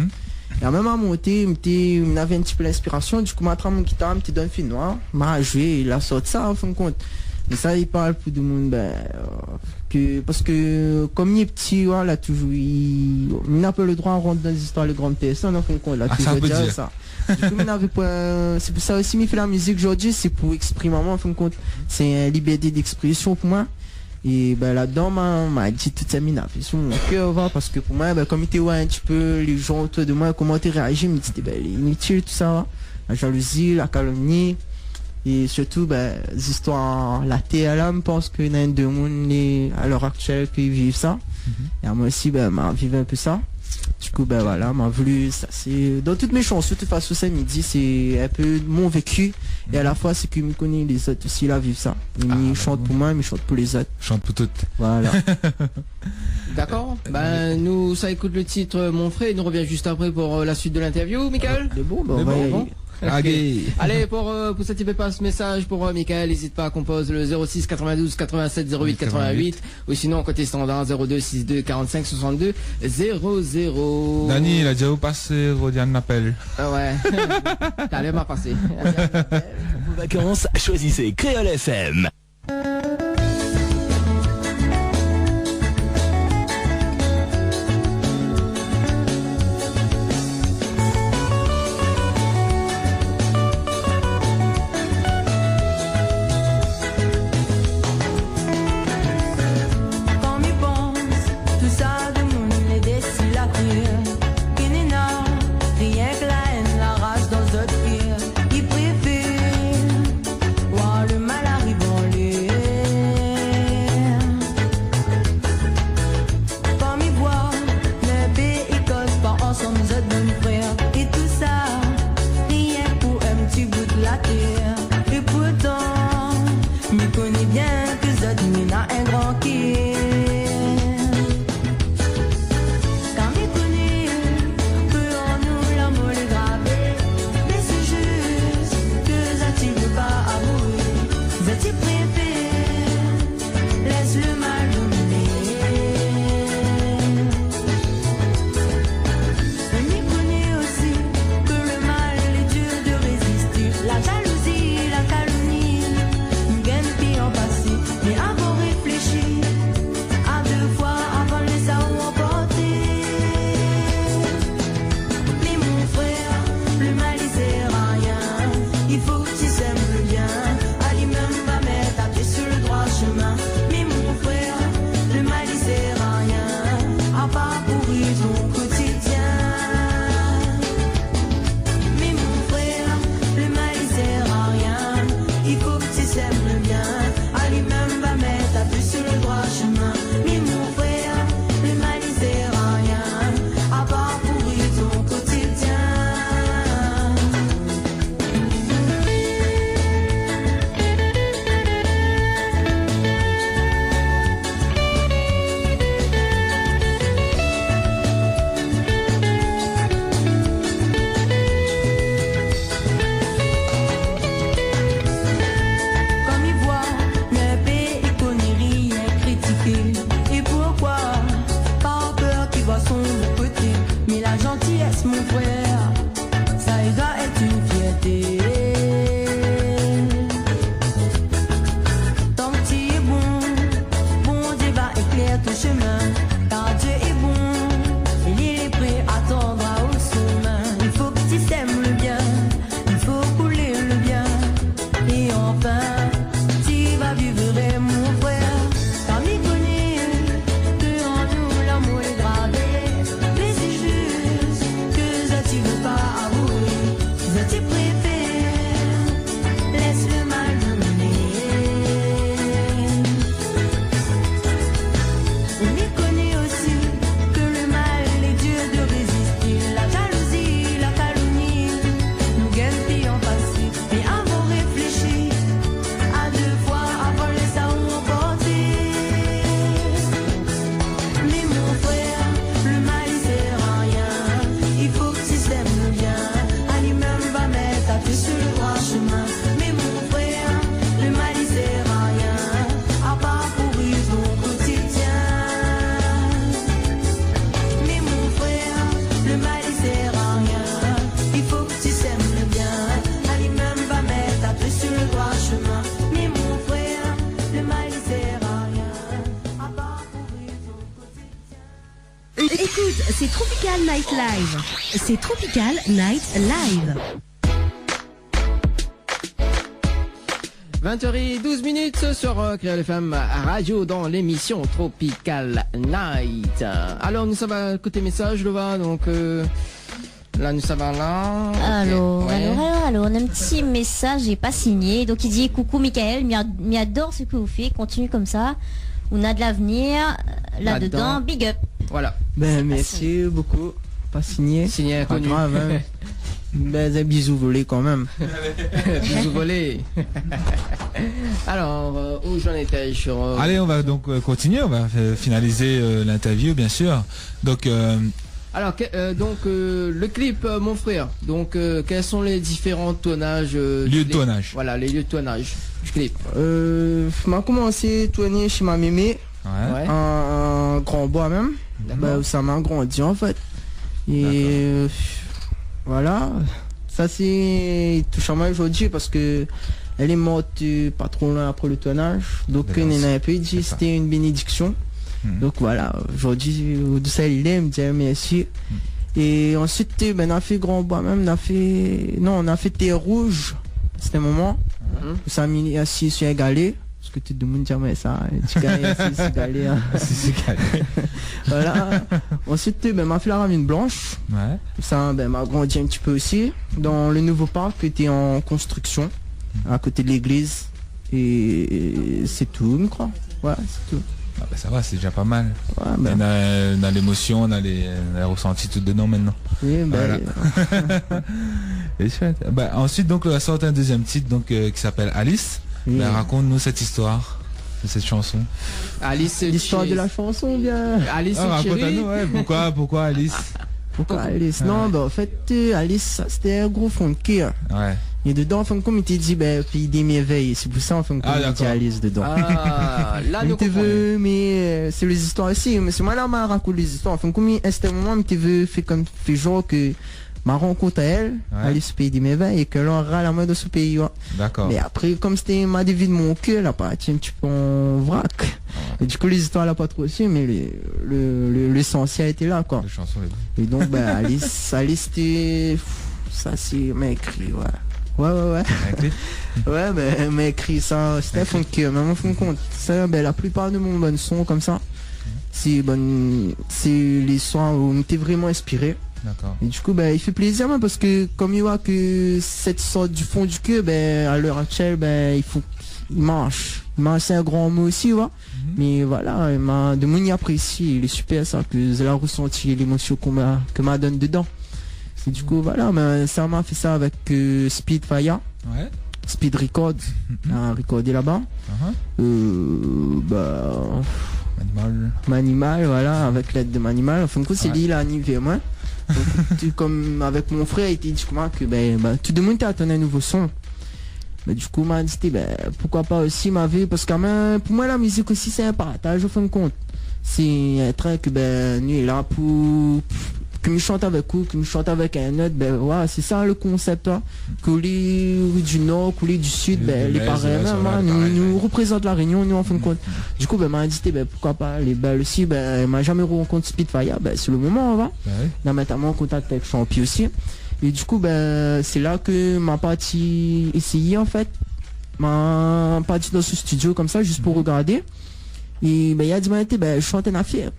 É an mèm moman, mi té, mi té, mi navé in ti pé linspirasion, du kou, ma trap mon gitar, mi té dan fénoir, ma zoué, la sort sa, an fin de kont. Mé sa, i parl pou demoun, ben, euh, ke, parske, kom li lé pti, voilà, toujour, li, li na pa le droi rant dan zistoir le gran pèrsone, an fin de kont, la toujour dir sa. Du kou, mi navé poin, sé pou sa osi mi fé la mizik zordi, sé pou éksprim amoin, an fin de kont. Sé in libèrté d'expression pou moin. É ben, ladan, ma, ma di tout sa mi navé sur mon kèr, va, parske pou moin, ben, kom mi té oi in ti pé lé jan otour de moin, koman té réazi, mi di, ben, lé initil, tousa, va. La jalouzi, la kalomni, é sirtou, ben, zistoir latèr la, mi pans ke néna demoun, lé, a lèr aktièl, ki viv sa. É amoin osi, ben, ma viv in pé sa. Du kou, ben, voilà, ma voulu, sa, sé, dan tout mé shanson, de tout fason, sa mi di, sé in pé mon véki. É a la foi, sé ke mi koné lézot osi la viv sa. É mi shant pou moin, mi shant pou lézot. Shant pou tout. Voilà. D'accord. Ben, nou sa ékout le tit, euh, Mon frèr, é nou revien zis apré pou, euh, la suit de l'interview, Michael. Lé bon, ben, nou va alé. Ok. Alé, pou, euh, pou sat i vé pas mésaz pou, euh, Michael, ézit pa, konpoz le zéro six quatre-vingt-douze quatre-vingt-sept zéro huit quatre-vingt-huit, ou sinon, koté standar, zéro deux six deux quarante-cinq soixante-deux zéro zéro. Dani, la di aou pasé, Rodiane apèl. Ah ouais. Talèr ma pasé. Pour vos vacances, choisissez Kréol F M. Kan mi pans tousa demoun lé dési la tèr, ki néna rienk la èn, la ras dan zot kèr, i préfèr voir le mal arrive en l'air. Kan mi voi le péi i koz pa ansanm zot bann frèr, é tousa, rienk pou in ti bout la tèr. É pourtan, mi koné bien ke zot néna in gran kèr. Kan mi koné ke an nou lamour lé gravé, mé sé zis ke zot i vé pa avoué, zot i préfèr lès le mal dominé. Mé mi koné osi ke le mal lé dir de rézisté. La jalouzi, la kalomni, nou gingn pi anpasé. Mé avan réfléshi a dé foi avan lès aou anporté. Mé mon frèr, le mal i sèr a rien. I fo ke ti sèm le bien. Ali mèm va mèt apié su le droi shemin. Mé mon frèr, le mal i sèr a rien, a par pouri ton kotidien. Mé mon frèr, le mal i sèr a rien. I fo ke ti sèm le bien. Ali mèm va mèt apié su le droi shemin. Mé mon frèr, le mal i sèr a rien, a par pouri ton kotidien. Kan mi voi le péi i koné rienk kritiké, é poukoi? Par pèr ki voi son koté. Mé la jantiyès, mon frèr, sa i doi èt in fièrté. Tan ke ti lé bon, Bondié va éklèr ton shemin. Kar Dié lé bon, é li lé pré atann aou o somin. I fo ke ti sèm le bien, i fo koulé le bien. É anfin, ti va viv rèv, mon frèr. Kan mi koné ke an nou lamour lé gravé, mé sé zis ke zot i vé pa avoué, zot i préfèr lès le mal dominé. É mi koné osi ke le mal lé dir de rézisté. La jalouzi, la kalomni, nou gingn pi anpasé. Mé avan réfléshi a dé foi avan lès aou anporté. Mé mon frèr, le mal i sèr a rien. I fo ke ti sèm le bien. Ali mèm va mèt apié su le droi shemin. Mé mon frèr, le mal i sèr a rien, a par pouri ton kotidien. Mé mon frèr, le mal i sèr a rien. I fo ke ti sèm le bien. Ali mèm va mèt apié su le droi shemin. Mé mon frèr, le mal i sèr a rien, a par pouri ton kotidien. Écoute, c'est Tropical Night Live. C'est Tropical Night Live. Vingt heures et douze minutes sur, euh, Kréol F M Radio dans l'émission Tropical Night. Alors, nou sava koté mésaz, Lova, donk, euh, la, nou sava la. Ok, alor, ouais. Alor, alor, alor, nou na in ti mésaz, lé pa signé. Donk, i di : « Coucou Michael, mi ad-, mi ador sak ou fé, kontinié konmsa. Ou na de l'avenir, euh, la-dedan, big up. » Voilà. Ben, merci beaucoup. Pa signé. Signé inconnu. Pa grav, hein. Ben, in bizou volé kan mèm. Bizou volé. Alors, euh, où j'en étais sur, euh, allez, on va donc, euh, continuer, on va, euh, finaliser, euh, l'interview, bien sûr. Donc, euh, Alors, que- euh, donc, euh, le clip, euh, mon frère. Donc, euh, quels sont les différents tournages, euh, du clip ? Lieu de tournage. Voilà, les lieux de tournage du clip. Euh, ma la komansé tourné shé ma mémé, ouais, an, an Grand Bois mèm. D'accord. Bah, ousa ma grandi, an fèt. É, euh, voilà. Sa, sé i toush amoin zordi parske èl lé mort, euh, pa tro loin apré le tournage. Donk, euh, néna in pé di sété in bénédiksion. Donk voilà, zordi, euh, d'ousa èl lé, mi di mèrsi. É ansuit, euh, bin, na fé Grand Bois mèm, na fé, non, na fé Terre Rouge, sété in moman. Ousa mi asiz su in galé. Parske tout demoun i di amoin sa, in ti gars asiz su galé, hein. Asiz su galé. Voilà. Ansuit, bin, ma fé la Ravine Blanche. Ouais. Sa, bin, ma grandi in ti pé osi dan le nouvo park ki lété an konstriksion, a koté de légliz. É sé tou, mi kroi. Ouais, sé tou. Ah, bin, sa va, sé déza pa mal. Ouais, bin. É na, na lémosion, na lé, na le resanti tout dedan mintnan. Oui, bin. Voilà. É chouette. Bah, ansuit, donk, ou la sorti in dézièm tit, donk, euh, ki apèl Alice. Oui. Bah, rakont anou sèt istoir de sèt shanson. Alice Chérisse. Listoir de la shanson, oubien ? Alice Chérisse. Ah, rakont anou, ouais, poukoi, poukoi Alice ? Poukoi Alice ? Ah. Non, bin, an fèt, euh, Alice, sa, sété in gro fon de kèr. Ouais. É dedan, an fin de kont, mi té di, bin, Pays des Merveilles. Sé pou sa, an fin de kont, mi di Alice dedan. Ah, d'accord. Ah, la, nou konpran. Mi té vé, mé, euh, sé lé zistoir osi. Mé sé moin la, ma rakont lé zistoir. An fin de kont, mi, a in sèrtin moman, mi té vé fé konm, fé zanr ke ma rankont èl, ouais, alé su Pays des Merveilles, é ke la ral amoin dan son péi, ouais. D'accord. Mé apré, konm sété ma dévi de mon kèr, la parti in ti pé an vrak. Ah ouais. É du kou, lé zistoir la pa tro suiv, mé le, le, le, lésansièl lété la, koi. Lé shanson lé bon. É donk, bin, Alice, Alice, sété, pff, sa, sé, ma ékri, ouais. Ouais, ouais, ouais. Ma ékri ? Ouais, bin, ma ékri sa, sété in fon de kèr, mé an fin de kont, sa, bin, la plipar de mon bann son, konmsa, sé bann, sé lé son ousa mi té vréman inspiré. D'accord. É du kou, bin, i fé plézir, moin, parske konm i voi ke sèt i sort du fon du kèr, bin, a lèr aktièl, bin, i fo, i marsh. I marsh, sé in gran mo osi, ou voi. Mhm. Mé voilà, ma, demoun i aprési, lé super sa, ke zot la resanti lémosion ke ma, ke ma donn dedan. É du kou, voilà, bin, sa, ma fé sa avèk, euh, Speed Fire. Ouais. Speed Record, mhm, la rekordé laba. Uh-huh. Euh, bah, Manimal. Manimal, voilà, avèk lèd de Manimal. An fin de kont, sé li la ni vèr moin. Donk, tout konm avèk mon frèr, li té di koman ke, bin, bin, tout demoun té atann in nouvo son. Bin, du kou, ma di, té, bin, poukoi pa osi, ma vi, parske, bin, pou moin, la mizik osi, sé in partaz, an fin de kont. Sé in truk, bin, nou lé la pou, ke mi shant avèk ou, ke mi shant avèk in ot, bin, voilà, sé sa le konsèp, hein. Ke ou lé du nor, ke ou lé du sid, bin, lé parèy mèm, hein. Nou, nou reprézant La Rényon, nou, an fin de kont. Du kou, bin, ma di, té, bin, poukoi pa, lé bèl osi, bin, ma zamé rankont Speed Fire, bin, sé le moman, ou voi. Bin oui. Na mèt amoin an kontak avèk Champi osi. É du kou, bin, sé la ke ma parti éséyé, an fèt. Ma parti dan son studio konmsa, zis pou regardé. É, bin, li la di, bin, té, bin, shant in afèr.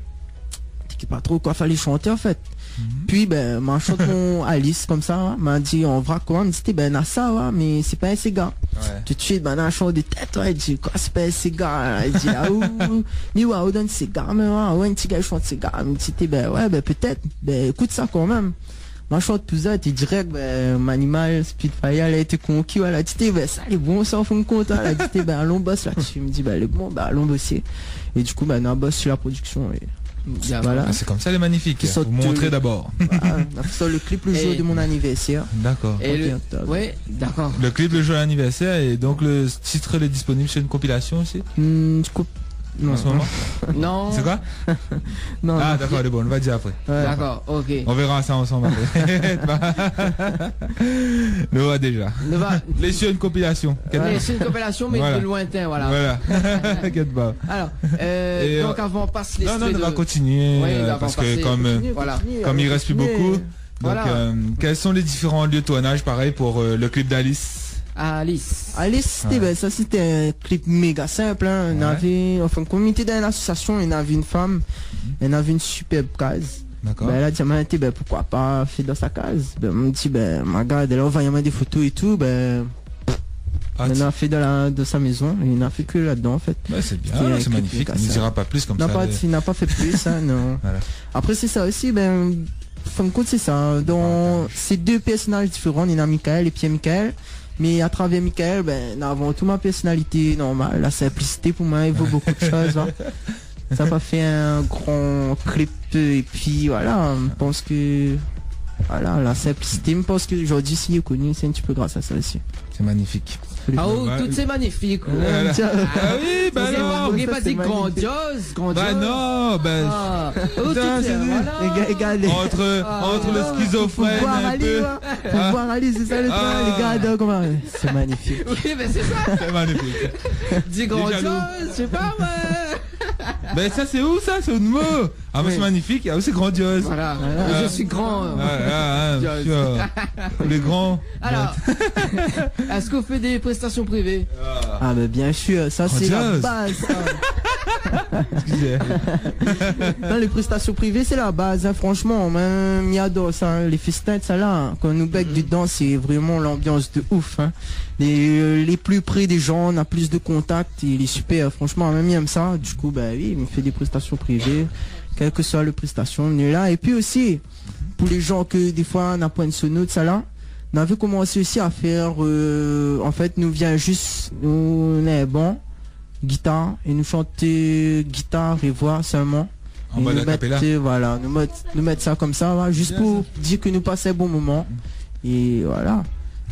Té ké pa tro koi falé shanté, an fèt. Mhm. Pi, bin, ma shant mon Alice konmsa, ma di, an vrak, koi, mi di, té, bin, na sa, ouais, mé sé pa in séga. Ouais. Tout de suit, bin, na shant de tèt, ouais, li di, koi, sé pa in séga, la ? Li di, ah, ou, mi, ouais, ou dan séga, mé, ouais, ouais, in ti gars i shant séga. Mi di, té, bin, ouais, bin, pétèt, bin, ékout sa kan mèm. Ma shant tout sa, té dirèk, bin, Manimal, Speed Fire, la été konki, ouais, la di, té, bin, sa lé bon, sa, an fin de kont, hein, la di, té, bin, alon bos la-dsi. Mi di, bin, lé bon, bin, alon bosé. É du kou, bin, na bos su la prodiksion, é voilà. D'accord. Ah, sé konmsa, lé magnifik. Ki sort, euh, voilà, na sort le clip le jour de mon anniversaire. D'accord. É le, trente et un octobre. Ouais, d'accord. Le clip le jour de l'anniversaire, é donk le tit lé disponib su in konpilasion osi ? Hmm, je coupe. Non. En ce moment ? Non. C'est quoi ? Non, non. Ah, d'accord, lé bon, nou va dir apré. Ouais. D'accord, ok. On verra ça ensemble après. Nou va déza. Nou va. Lé su in konpilasion. Lé su in konpilasion, mé de lointin, voilà. Voilà. T'inquiète pas. Alors, euh, donc, avant, on passe l'extrait de... Non, non, on va continuer, euh, parce que comme, euh, comme il reste plus beaucoup, donc, euh, quels sont les différents lieux de tournage, pareil, pour, euh, le clip d'Alice ? Alice. Alice, té, bin, sa, sété in clip méga sinp, hein. Ouais. Navé, an fin de kont, mi té dan in asosiasion, navé in fanm, navé in superb kaz. D'accord. Bin, la di amoin, té, bin, poukoi pa fé dan sa kaz ? Bin, mi di, bin, ma gard, èl la anvoy amoin dé foto é tou, bin, nou la fé dan la, dan sa mézon, é nou la fé ke ladan, an fèt. Ouais, sé bien, sé magnifik. Té in clip méga sinp. On n'en dira pas plus comme ça. Na pa, na pa fé plis, hein, non. Voilà. Apré, sé sa osi, bin, an fin de kont, sé sa. Dan, sé dé pèrsonaz diféran, néna Michael é Pierre Michael. Mé atravèr Michael, bin, na avan tou ma pèrsonalité normal, la sinplisité pou moin, i vo bonpé de shoz, hein. Sa va fé in gran clip, épi voilà, mi pans ke, voilà, la sinplisité, mi pans ke zordi, si lé koni, sé in ti pé gras a sa osi. C'est magnifique. Ah, oh, tout c'est magnifique, oh. Voilà. Ah oui, bah non. Ou la pa di grandiose, grandiose. Bah non, bah, putain, tout c'est, voilà. Entre, entre le schizophrène, un peu. Fo voir ali, sé sa le truc, lé gars, donk, koman, sé magnifique. Oui, mé sé sa. C'est magnifique. Di grandiose, mi sé pa, moin. Ben, sa, sé ou, sa ? Sé out mo. Ah, moin sé magnifique. Ah, ou sé grandiose. Voilà. Je suis grand. Ah, ah, ah, grandiose. Sûr. Le grand. Alors, est-ce que vous faites des prestations privées ? Ah, ben, bien sûr, sa sé la baz, sa. Excusez. Non, les prestations privées, c'est la base, hein, franchement, moin, mi ador sa, hein, les festins, sa la, hein. Kan nou bèk dedan, sé vréman l'ambiance de ouf, hein. Les, euh, les plus près des gens, on a plus de contact, et il est super. Franchement, moin mi èm sa. Du coup, bah oui, mi fé des prestations privées, quelle que soit le prestation, nou lé la. Et puis aussi, pour les gens que des fois, na poin de sono, sa la, nou la komansé aussi à faire, euh, en fait, nou vien juste, nou, nou lé bon, guitare, é nou shant, euh, guitare et voix seulement. En mode a cappella. É nou mèt, euh, voilà, nou mèt, nou mèt sa konmsa, voilà, juste pour dire que nou pass in bon moment. Et voilà.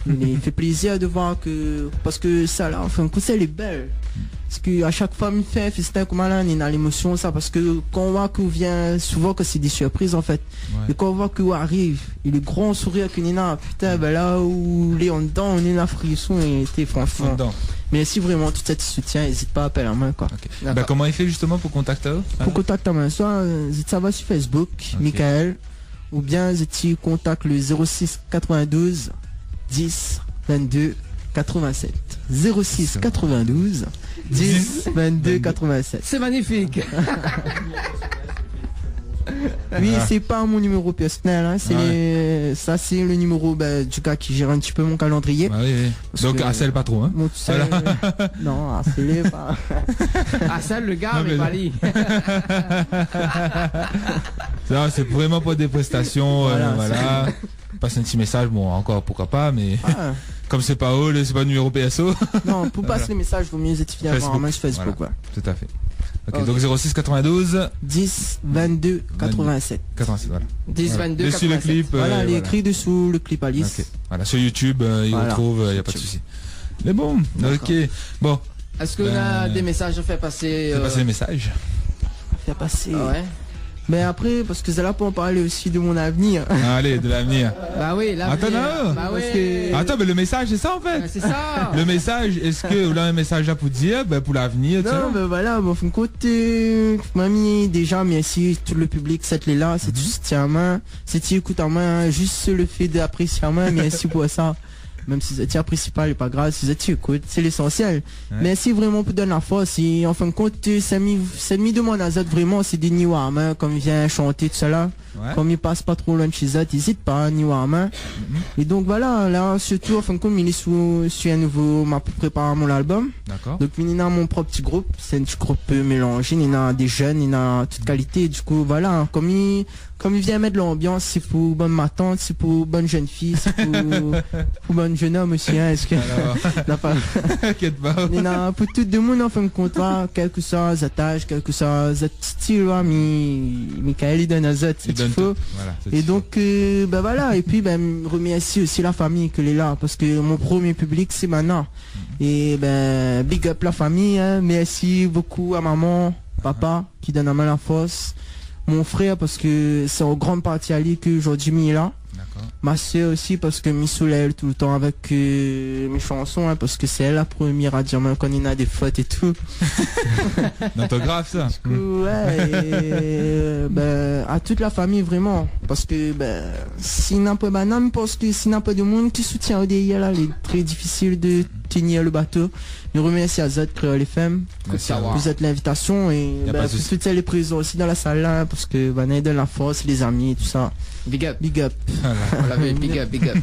Mé i fé plézir de voir ke, parske sa la, anfin, kou sé lé bèl. Parske a shak foi mi fé in festin konmsa la, néna lémosion, sa, parske kan ou voi ke ou vien, souvan ke sé dé surpriz, an fèt. Ouais. É kan ou voi ke ou ariv, é le gran sourir ke néna, putain, ben la ou lé andan, néna frison, é té, franchement. Andan. Mèrsi vréman tout sèt soutien, ézit pa, apèl amoin, koi. Ok. D'accord. Ben, koman i fé justement pou kontakt aou ? Pou kontakt amoin, soi, euh, zot i sava sur Facebook, ok, Michael, oubien zot i kontakt le zéro six quatre-vingt-douze dix vingt-deux quatre-vingt-sept. Zéro six quatre-vingt-douze dix vingt-deux quatre-vingt-sept. C'est magnifique. Oui, ah, sé pa mon numéro personnel, hein, sé, ah ouais, le, sa sé le numéro, ben, du gars qui gère un petit peu mon calendrier. Ah oui, oui. Parce que, donc, harcèle pas trop, hein. Bon, tu sais, voilà, euh, non, harcèle pas. Harcèle le gars, non, mais pas lui. Non, c'est vraiment pour des prestations, euh, voilà, voilà. Pass in ti mésaz, bon, ankor, pourquoi pas, mé, ah, comme c'est pas eux, c'est pas numéro perso. Non, pou pass le mésaz, vo mié zot i vien voir amoin sur Facebook, voilà. Tout à fait. Ok, donc zéro six quatre-vingt-douze dix vingt-deux quatre-vingt-sept. Quatre-vingt-sept, voilà. Dix vingt-deux quatre-vingt-sept. Voilà. Dessus le clip, euh, voilà, lé ékri dessous le clip, Alice. Ok. Voilà, sur YouTube, euh, i retrouv, euh, y a pas de souci. Mé bon, ok. D'accord. Bon. Est-ce qu'on a des messages à faire passer, euh, fé pass le mésaz. Fé pass. Ah ouais. Mé apré, parske zot la pou parl osi de mon avenir. Allez, de l'avenir. Bah oui, l'avenir. Attends, non. Bah oui. Parske, attends, mé le mésaz, sé sa, an fèt. Ouais, sé sa. Le mésaz, èske ou na in mésaz la pou dir, ben, pou l'avenir, tu vois ? Non, mé voilà, bon, an fin de kont, euh, moin mi di déza mèrsi tout le piblik, sat lé la, sat i soutien amoin, sat i ékout amoin, hein, juste le fait d'apprécier amoin, mèrsi pou sa. Mèm si zot i aprési pa, lé pa grav, si zot i ékout, sé lésansièl. Ouais. Mèrsi vréman pou donn la fors. É an fin de kont, euh, sak mi, sak mi demann azot vréman, sé de ni oir amoin, kan mi vien shanté, tout sa la. Ouais. Kan mi pass pa tro loin de shé zot, ézit pa, ni oir amoin. Mhm. É donk voilà, la, sirtou, an fin de kont, mi lé sou, sou in nouvo, ma prépar mon album. D'accord. Donk, mi néna mon prop ti group, sé in ti group, euh, mélanzé, néna dé jenn, néna tout kalité. Du coup, voilà, kan mi Kan mi vien mèt lanbians, sé pou bann matant, sé pou bann jenn fi, sé pou, pou bann jenn om osi, hein, èske... Alors. Na pa... Inkièt pa. Néna pou tout demoun, an fin de kont, la, kèl ke soi zot az, kèl ke soi zot stil, la, mi, Michael, li donn azot sak i fo. Li donn tout. Voilà, sak i fo. É donk, euh, ben voilà, épi, ben, remèrsi osi la fami ke lé la, parske mon promié piblik, sé Mana. Mhm. É ben, big up la fami, hein, mèrsi bokou a momon, papa, ki donn amoin la fors. Mon frèr, parske sé an gran parti ali ke zordi mi lé la. D'accord. Ma sèr osi, parske mi solèy toultan avèk, euh, mé shanson, hein, parske sé èl la promièr a dir amoin kan néna dé fot é tout. D'ortograf, sa. Du coup, ouais, é, euh, ben, a tout la fami, vréman. Parske, ben, si na pa banna, parske si na pa demoun ki soutien aou dèrièr la, lé trè difisil de tenir le bato. Nou remèrsi azot, Kréol F M, pou sèt linvitasion é, ben, pou tout sèl lé prézan osi dan la sal la, parske, ben, i donn la fors, lé zami é tout sa. Y a pa de sousi. Big up. Big up. Voilà. Voilà, big up, big up.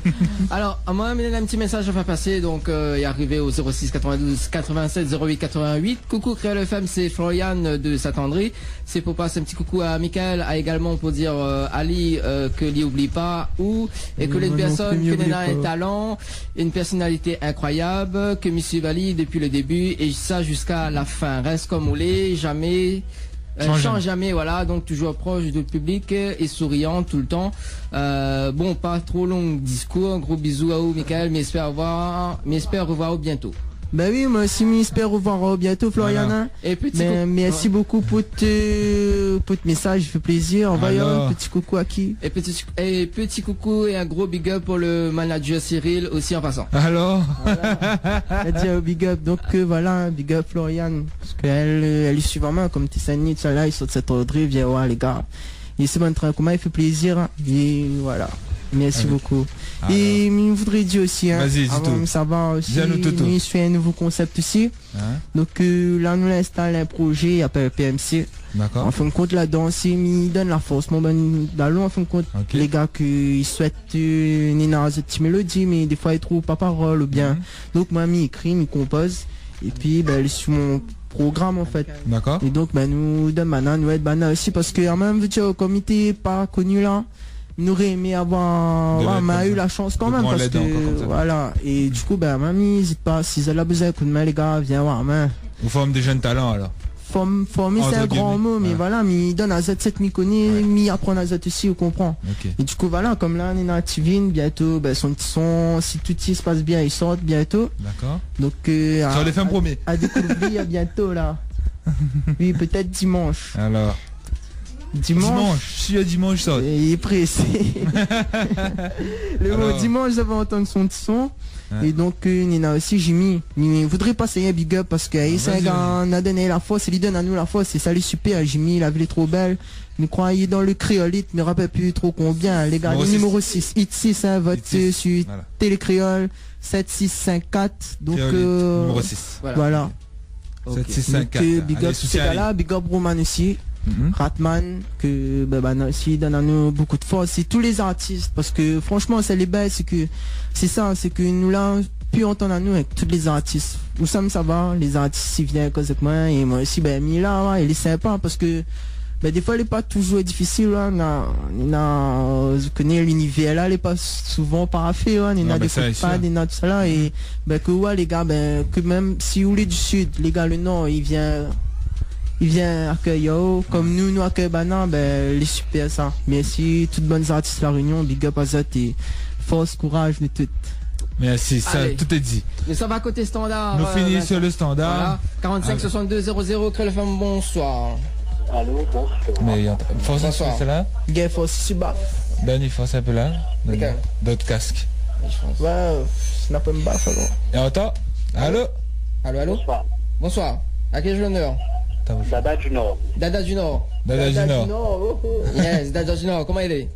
Alors, amoin, mi néna in ti mésaz a fé pasé, donk, euh, i ariv o zéro six quatre-vingt-douze quatre-vingt-sept zéro huit quatre-vingt-huit. Coucou Kréol F M, c'est Florian de Saint-André. Sé pou pass in ti coucou à Michael, a également pou dir, euh, Ali, euh, ke li oubli pa ou, é ke lé in pèrsone ke néna in talan, une personnalité incroyable, ke mi suiv ali depuis le début et ça jusqu'à la fin. Reste comme ou lé, jamais Euh, change jamais, voilà, donc toujours proche de public, euh, et souriant tout le temps. Euh, bon, pas trop long discours. Gros bisous à vous, Michael, mais espère avoir, mais espère revoir bientôt. Ben oui, moi aussi, mi espère revoir, euh, bientôt, Florian, hein. Voilà. Et petit... Ben, merci beaucoup pour te, pour te message, il fait plaisir. Envoyez un petit coucou à qui ? Et petit, et petit coucou et un gros big up pour le manager Cyril aussi en passant. Alors ? Voilà. Elle dit un big up. Donc, euh, voilà, un big up Florian. Parce qu'elle, euh, elle suit vraiment comme Tessani, tout ça là, ils sont de cette Audrey, viens voir les gars. Et c'est bon, très, comment il fait plaisir, hein. Et voilà. Merci beaucoup. Et mi voudrais dire aussi, hein, vas-y, dis tout. Avant, ça va aussi, mi fé un nouveau concept aussi. Hein ? Donc, euh, là, nou la install un projet, i apèl P M C. D'accord. An fin de kont, ladan, sé mi donn la fors mon bann dalon, an fin de kont, les gars ki souèt, euh, néna zot ti mélodi, mé défoi i trouv pa parol oubien. Donk, moin, mi ékri, mi konpoz, épi, ben, lé su mon program, an fèt. D'accord. É donk, ben, nou donn banna, nou èd banna osi, parske, an mèm, vé dir, kom li té pa koni la, nou noré émé avoir, ouais, ma u la shans kan mèm, parske, voilà. É du kou, ben, mèm, ézit pa, si zot la bezoin koudmin, les gars, vien voir, mé... Ou form dé jenn talan, alor. Form, formé, sé in gran mo, mé voilà, mi donn azot sak mi koné, mi aprann azot osi, ou konpran. OK. É du kou, voilà, kom la, néna Tivine, bientôt, ben, son ti son, si tout i spas bien, i sort bientôt. D'accord. Donk, euh, sa, a dékouvrir bientôt, la. Oui, pétèt dimansh. Alor. Dimansh. Dimansh, si, dimansh, sa. Lé présé. Le mo dimansh, zot va antann son ti son. Ouais. É donk, euh, néna osi Jimmy. Mi voudré pas in big up parske, euh, sé in gars, na donn la fors, li donn anou la fors, é sa lé super, Jimmy, la vi lé tro bèl. Nou kroi li lé dan le kréolit, mi rapèl pi tro konbien, les gars, le numéro six, hit six, hein, vote, euh, sur Télé Kréol, sept six cinq quatre. Donk, euh, voilà. OK. Sèt sis sink kat. Donk, euh, big up tout sé gars-la, big up Roman osi, Ratman, ke, ben, ben, osi, i donn anou bonpé de fors. É tout lé zartis, parske, franshman, sa lé bèl, sé ke, sé sa, sé ke nou la pi antann anou avèk tout lé zartis. Ousa mi sava, lé zartis i vien koz avèk moin, é moin osi, ben, mi lé la, ouais, lé sinpa, parske, ben, défoi, lé pa touzour difisil, hein, na, na, euh, zot i koné linivèr la, lé pa souvan parfé, hein, néna dé kout pad, néna tout sa la, é, ben, ke, ouais, les gars, ben, ke mèm si ou lé du sud, les gars, le nord, i vien, i vien akèy aou, kom nou, nou akèy banna, ben, lé super, sa. Mèrsi, tout bann zartis La Rényon, big up azot é fors, kouraz, nou tout. Merci, ça, tout est dit. Allez. Nou sava koté standard, euh, Vincent. Nou fini sur le standard. Voilà. Quarante-cinq soixante-deux zéro zéro, Kréol F M, bonsoir. Allô, bonsoir. Mé, atann, fors in pé, sé la ? Gèt fors, si ba. Donn fors in pé la. Donn dot kask. Ouais, euh, sé na pa in ba, sa, non. É atann. Allô ? Allô, allô ? Bonsoir. Bonsoir. À qui ai-je l'honneur ? Dada du Nord. Dada du Nord. Dada du Nord. Dada du Nord, oh, oh. Yes, Dada du Nord, koman i lé ?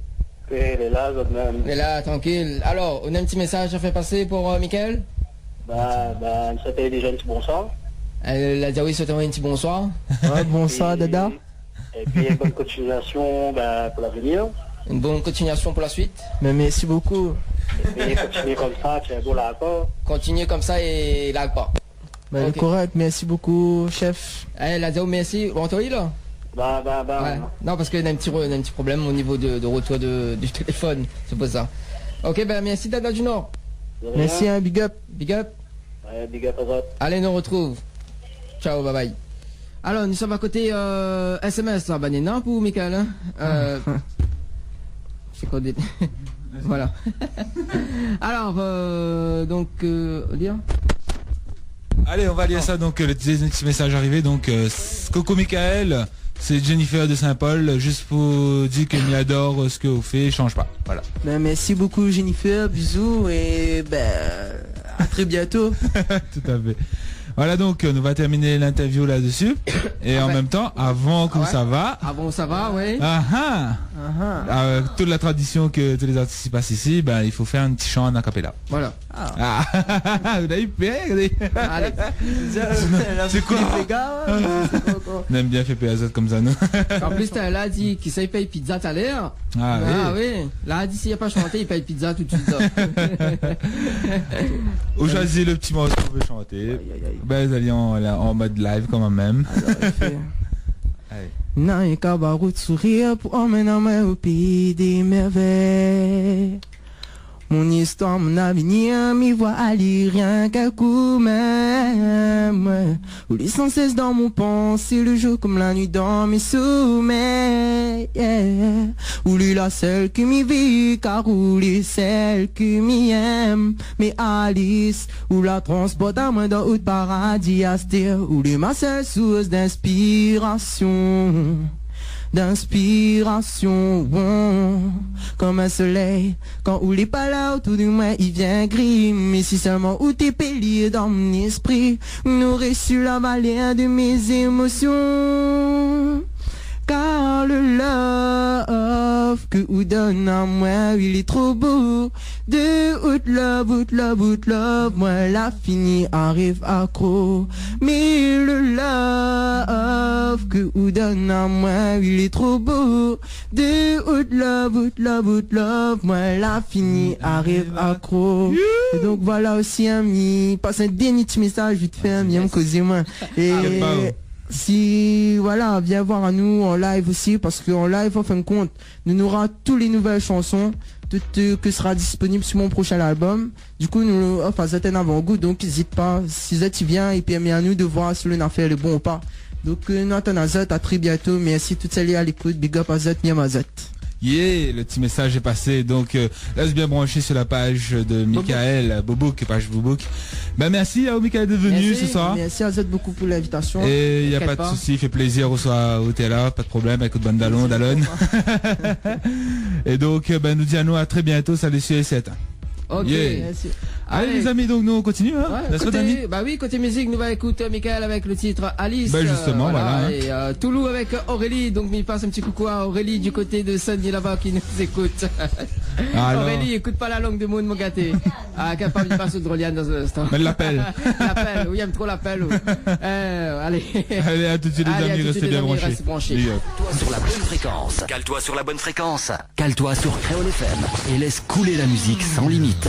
Lé la, zot mèm. Lé la, trankil. Alor, ou néna in ti mésaz a fé pasé pou, euh, Michael ? Ba, ba, mi souèt ali déza in ti bonsoir. Èl la di, oui, souèt ali in ti bonsoir. Ouais, bonsoir, Dada. Épi, épi, in bone kontiniasion, ba, pou lavenir. Une bonne continuation pour la suite. Mé mèrsi bokou. Épi, kontinié konmsa, tienbo, larg pa. Continuez comme ça et largue pas. Bah, OK. Correct, merci beaucoup, chef. Eh, la di aou mèrsi, ou antann la ? Bah, bah, bah. Ouais. Non, parce que néna un petit re-, néna un petit problème au niveau de, de retour de, du téléphone, c'est pour ça. OK, ben, merci, Dada du Nord. De rien. Merci, hein, big up. Big up. Ouais, big up à toi. Allez, nous retrouve. Ciao, bye bye. Alors, nous sommes à côté, euh, S M S, là, bah, non, pour Michael, hein. Euh, c'est quoi des-, voilà. Alors, euh, donc, euh, lire. Allez, on va lire ça. Donc, euh, le deuxième petit message arrivé. Donc, euh, s-, coucou Michael, c'est Jennifer de Saint-Paul. Juste pour dire que mi adore, euh, ce que vous faites, change pas. Voilà. Ben, merci beaucoup, Jennifer. Bisous et, ben, à très bientôt. Tout à fait. Voilà, donc, euh, nou va terminer l'interview là-dessus. Et en même temps, avant que ça va, ah ouais. Avant que ça va, oui. Ah ah. Ah ah. Euh, toute la tradition que tous les artistes passent ici, ben, il faut faire un petit chant en a cappella. Voilà. Ah. Ah, ou la u pèr, regardez. Allez. C'est quoi ? Les gars, ouais, c'est quoi, quoi ? Nou èm bien fé pèr azot konmsa, nou. En plus, t'as, la di, ki sa i pèy pizza talèr. Ah oui. Ah oui. La di, si li la pa shanté, li pèy pizza tout de suite, la. Ou choisis le petit morceau qu'on veut chanter. Aïe, aïe, aïe. Ben, zot i lé an, la, en mode live quand même. Alors, il fait... Allez. Na in kabarout sourir pou amenn amoin au pays des merveilles. Mon istoir, mon avenir, mi voi ali rienk in kou mèm. Ou lé san sès dan mon pansé, le jour konm la nuit dan mé somèy, yeah. Ou lé la sèl ke mi vé, kar ou lé sèl ke mi èm. Mé Alice, ou la transport amoin dan out paradi astèr. Ou lé ma sèl sours d'inspirasion, d'inspirasion, oh. Konm in solèy, kan ou lé pa la otour de moin, i vien gri. Mé si sèlman ou té pé lé dan mon éspri, noré su la valèr de mé zémosion. Kar le love ke ou donn amoin, wi, lé tro bo. De out love, out love, out love, moin la fini ariv akro. Mé le love ke ou donn amoin, wi, lé tro bo. De out love, out love, out love, moin la fini ariv akro. É donk voilà osi, in, mi pas in dèrnié ti mésaz vit fé, in, mi èm kozé, moin. É si, voilà, vien voir anou an live osi, parske an live, an fin de kont, nou nora tout lé nouvèl shanson, tout, euh, ke sera disponib su mon proshin album. Du kou, nou ofr azot in avan-gou, donk ézit pa, si zot i vien, épi mi anou de voir si le nafèr lé bon ou pa. Donk, euh, nou atann azot, a trè bientô. Mèrsi tout sèl lé a lékout, big up azot, mi èm azot. Yeah, le ti mésaz lé pasé. Donk, euh, rès bien branché su la paz de Michael Boubouk, paz Boubouk. Ben, mèrsi aou, Michael, d'èt vni se soir. Mèrsi azot bokou pou l'invitasion. É na pa de sousi, i fé plézir ou soi, ou té la, pa de problèm, avèk out bann dalon, dalone. É donk, euh, ben, nou di anou a trè bientô, sa lé sir é sèrtin. Ok. Yeah. Mèrsi. Alé, lézami, donk nou kontinié, in ? Wé, koté, ba wi, koté mizik, nou va ékout, euh, Michael avèk le tit Alice. Ben, justement, voilà, in. É, euh, Toulou avèk, euh, Aurélie. Donk, mi pas in ti koukou a Aurélie du koté de Saint-Denis laba ki nou ékout. Alor. Aurélie, ékout pa la lang de moun, mon gaté. Ah, kapab, mi pas droliane dan in instan. Mé lapèl. Lapèl, wi, èm tro lapèl, wi. Euh, alé. Alé, a tout de suit, lézami, rès bien branché. Big up. Toi sur la bonne fréquence. Cale-toi sur la bonne fréquence. Cale-toi sur Kréol F M et laisse couler la musique sans limite.